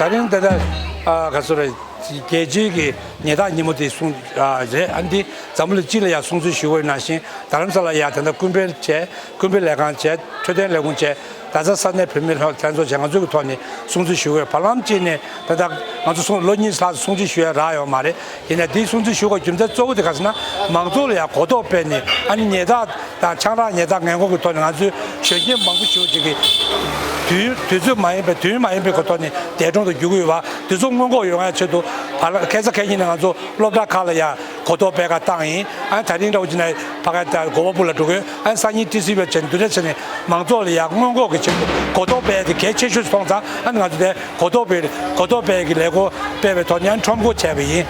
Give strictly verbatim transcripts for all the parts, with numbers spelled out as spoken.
ད་རིང་ད་ལྟ་ཨ་ག་ཚོད་རེད། རྒྱལ་སྤྱིའི་གི་ཉེ་འདབས་ཉིན་མོ་དེ་སྲུང་ཨ་རེད། ཨ་འདི་འཛམ་བུ་གླིང་སྤྱི་ལ་ཡང་སྲུང་བརྩི་ཞུ་བའི་ནང་བཞིན་རྡ་རམ་ས་ལ་ཡང་ད་ལྟ་ཀུན་ཕན་བྱས། ཀུན་ཕན་ལས་ཁང་བྱས། འཕྲོད་བསྟེན་ལས་ཁུངས་བྱས། རྡ་ས་ས་གནས་བོད་མི་ལྷན་ཚོགས་བྱས། ང་ཚོ་གི་ཐོག་ནས་སྲུང་བརྩི་ཞུ་བའི་བར་ལམ་གཅིག་ནས་ད་ལྟ་ང་ཚོ་སྲུང་ལོ་གཉིས་ལྷག་སྲུང་བརྩི་ཞུ་ཡ་རག་ཡོད་མ་རེད། ཡིན་ནའི་འདི་སྲུང་བརྩི་ཞུ་དགོས་རྒྱུ་མཚན་གཙོ་བོ་དེ་ག་ཟེར་ན། མང་ཚོགས་ལ་ཡང་གོ་རྟོགས་སྤེལ་ནས། ཨ་ནི་ཉེ་འདབས་དང་ཆང་རག་ཉེན་བརྡ་སྔོན་འགོག་གི་ཐོག་ནས་ང་ཚོའི་གཞོན་སྐྱེས་མང་པོ་ཞིག་ཅིག་གིས་དུས་དུས་ཚོད་མ་ཡིན་པའི་དུས་ཡུན་མ་ཡིན་པའི་གོ་ཐོག་ནས་འདས་གྲོངས་དུ་འགྱུར་གྱི་ཡོད་པ་དེ་ཚོ་སྔོན་འགོག་ཡོང་ཡ་ཆེད་དུ་བར་ལ་ཁ་སང་ཁ་ཉིན་ནས་ང་ཚོ་སློབ་གྲྭ་ཁག་ལ་ཡང་གོ་རྟོགས་སྤེལ་ག་བཏང་ཡིན། ཨ་ནི་དེ་རིང་འདྲ་བོ་ཅིག་ནས་ཕ་ག་ད་གོ་བ་སྦུག་ལ་འགྲོ་གི་ཡོད། ཨ་ནི་སང་ཉིན་ཏི་སི་བི་བྱས་འདུ་འབྲེལ་བྱས་ནས་མང་ཚོགས་ལ་ཡང་སྔོན་འགོག་གི་ཆེད་དུ་གོ་རྟོགས་སྤེལ་ཡ་དེ་གལ་ཆེ་ཤོས་སུ་མཐོང་ཙང་། ཨ་ནི་ང་ཚོ་དེ་གོ་རྟོགས་སྤེལ་གོ་རྟོགས་སྤེལ་གྱི་ལས་འགུལ་སྤེལ་བའི་ཐོག་ནས་ཁྲོམ་སྐོར་བྱས་པ་ཡིན།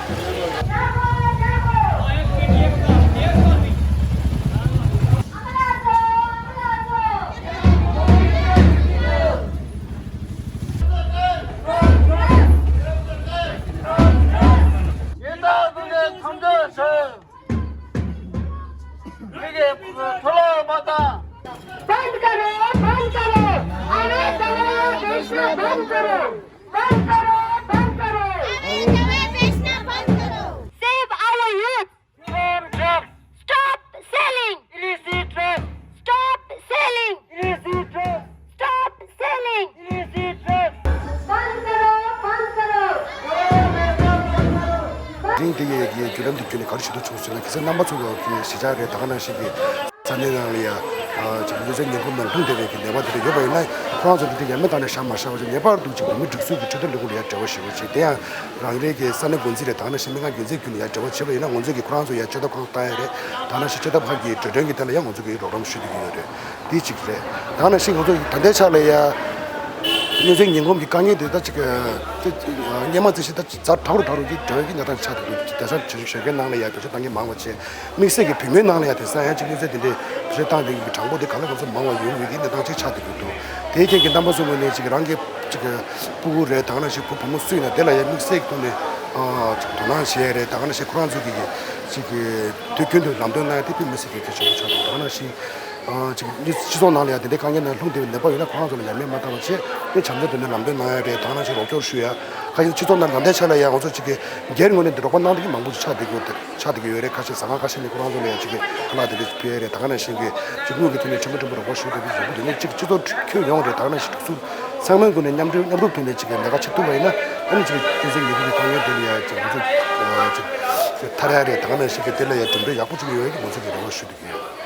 बंद करो, बंद करो, अवैध दवा बेचना बंद करो। बंद करो, बंद करो। अवैध दवा बेचना बंद करो। Save our youth. Stop selling. Illicit drugs. Stop selling. Illicit drugs. Stop selling. Illicit drugs. बंद करो, बंद करो। རིང་དེ་ཡི་གི་བརྒྱུད་ལམ་དེ་བརྒྱུད་ནས་ག་རེ་ཞུ་འདོད་བྱུང་ཟེར་ན། གལ་སྲིད་རྣམ་པ་ཚོ་གི་གཞིས་ཆགས་རེད། ད་ག་ནང་བཞིན་གྱི་ས་གནས་ནང་ལ་ཡ་ཨ་ཅིག་གནོད་འཚེ་ངན་གོམས་ནང་ལྷུང་བསྡད་པའི་གི་ནད་པ་དེ་འདྲ་ཡོད་པ་ཡིན་ན། ཁོ་རང་ཚོ་འདི་འདྲ་ཡ་མེད་བཏང་ནས་བཞག་མ་བཞག་པ་ཞིག་ངེས་པར་དུ་ཅིག་བོད་མི་སྒྲིག་འཛུགས་ཀྱི་འཕྲོད་བསྟེན་ལས་ཁུངས་ལ་ཡ་འབྲེལ་བ་ཞུ་དགོས་ཞེས། དེ་ཡང་རང་རེའི་གི་ས་གནས་འགོ་འཛིན་རེད། ད་ག་ནང་བཞིན་མི་མང་འགན་འཛིན་བརྒྱུད་ནས་ཡ་འབྲེལ་བ་བྱས་པ་ཡིན་ན། ང་ཚོ་གི་ཁོ་རང་ཚོ་ཡ་བཅད་ཐབས་ཁག་བཏང་ཡ་རེད། ད་ག་ནང་བཞིན་བཅད་ཐབས་ཁག་གི་གྲོས་མཐུན་གྱི་ཐད་ལ་ཡ་ང་ཚོ་གི་རོགས་རམ་ཞུ་བསྡད་ཀྱི་ཡོད་རེད། དེ་གཅིག་རེད། ད་ག་ནང་བཞིན་ང་ཚོ་ད་ལྟའི་ཆ་ལ་ཡ་གནོད་འཚེ་ངན་གོམས་ཀྱི་དཀའ་ངལ་དེ་ད་ཅིག་སྔོན་མ་བརྩི་བཞིན་ད་ཛ་དྲག་རུ་དྲག་རུ་གི་འགྲོ་བའི་གི་གནས་སྟངས་ཆགས་བསྡད་ཀྱི་འདུག་དེང་སང་གཞོན་སྐྱེས་ནང་ལ་ཡ་བེད་སྤྱོད་བཏང་མཁན་མང་བ་བྱས། དམིགས་བསལ་གྱི་བུད་མེད་ནང་ལ་ཡ་དེང་སང་ཡང་ཅིག་གནོད་འཚེ་དེ་འདྲའི་བེད་སྤྱོད་བཏང་བསྡད་ཀྱི་གྲངས་འབོར་དེ་ག་ལ་ག་ཚོད་མང་བ་ཡོང་བའི་གི་གནས་སྟངས་ཅིག་ཆགས་བསྡད་ཀྱི་འདུག་དེའི་རྐྱེན་གྱིས་རྣམ་པ་ཚོ་ངོས་ནས་ཅིག་རང་གི་ཅིག་སྤུ་གུ་རེད། ད་ག་ནང་བཞིན་བུ་བུ་མོ་སུ་ཡིན་ན་དེ་ལ་ཡ་དམིགས་བསལ་གྱི་ཐོག་ནས་ཨ་ཅིག་དོ་སྣང་བྱེད་ཡ་རེད། ད་ག་ནང་བཞིན་ཁོ་རང་ཚོ་གི་གི་ཅིག་གི་དུས་རྒྱུན་དུ་ལམ་སྟོན་གནང་ཡ་དེ་དཔེ་མི་སྲིད་གལ་ཆེན་པོ་ཆགས་འདུག་ད་ག་ནང་བཞིན་ཨ་ཅིག་སྤྱི་ཚོགས་ནང་ལ་ཡ་དེ་འདྲའི་དཀའ་ངལ་ནང་ལྷུང་བསྡད་པའི་ནད་པ་ཡོད་ན་ཁོ་རང་ཚོ་ལ་ཡ་མེད་མ་བཏང་བ་བྱས། དེ་བྱམས་བརྩེ་ཐོག་ནས་ལམ་སྟོན་གནང་ཡ་རེད། ད་ག་ནང་བཞིན་རོགས་སྐྱོར་ཞུ་ཡ། ཁ་ཤས་སྤྱི་ཚོགས་ནང་ལ་ད་ལྟའི་ཆ་ལ་ཡ་ང་ཚོ་ཅིག་གི་སྒེར་ངོས་ནས་འདི་རོགས་པ་གནང་བསྡད་མཁན་མང་པོ་ཞིག་ཆགས་བསྡད་ཀྱི་ཡོད་རེད། ཆགས་བསྡད་ཀྱི་ཡོད་རེད། ཁ་ཤས་ཟ་ཁང་ཁ་ཤས་ནས་ཁོ་རང་ཚོ་ལ་ཡ་ཅིག་གི་ཁ་ལག་དེ་འདྲ་ཕུལ་ཡ་རེད། ད་ག་ནང་བཞིན་གྱི་ཅིག་དངུལ་གྱི་ཐོག་ནས་ཕྲན་བུ་ཕྲན་བུ་རོགས་པ་ཞུ་བསྡད་པའི་ཡོང་འདུག་དེ་ནས་ཅིག་སྤྱི་ཚོགས་ཁྱོན་ཡོངས་རེད། ད་ག་ནང་བཞིན་སྒྲིག་འཛུགས་ཚང་མའི་ངོས་ནས་མཉམ་འབྲེལ་མཉམ་རུབ་ཐོག་ནས་ཅིག་གི་ལས་ཀ་བྱེད་ཐུབ་པ་ཡིན་ན། ཨ་ནི་ཅིག་གི་སྐྱོན་ཚད་ཉེན་ཁ་གི་དཀའ་ངལ་དེ་ལ་ཡ་ཅིག་ང་ཚོ་ཅིག་ཐར་ཡ་རེད། ད་ག་ནང་བཞིན་གྱི་དེ་ལ་ཡ་གྲུབ་འབྲས་ཡག་པོ་ཅིག་ཡོང་ཡ་གི་ང་ཚོ་གི་རེ་བ་ཞུ་བསྡད་ཀྱི་ཡོད།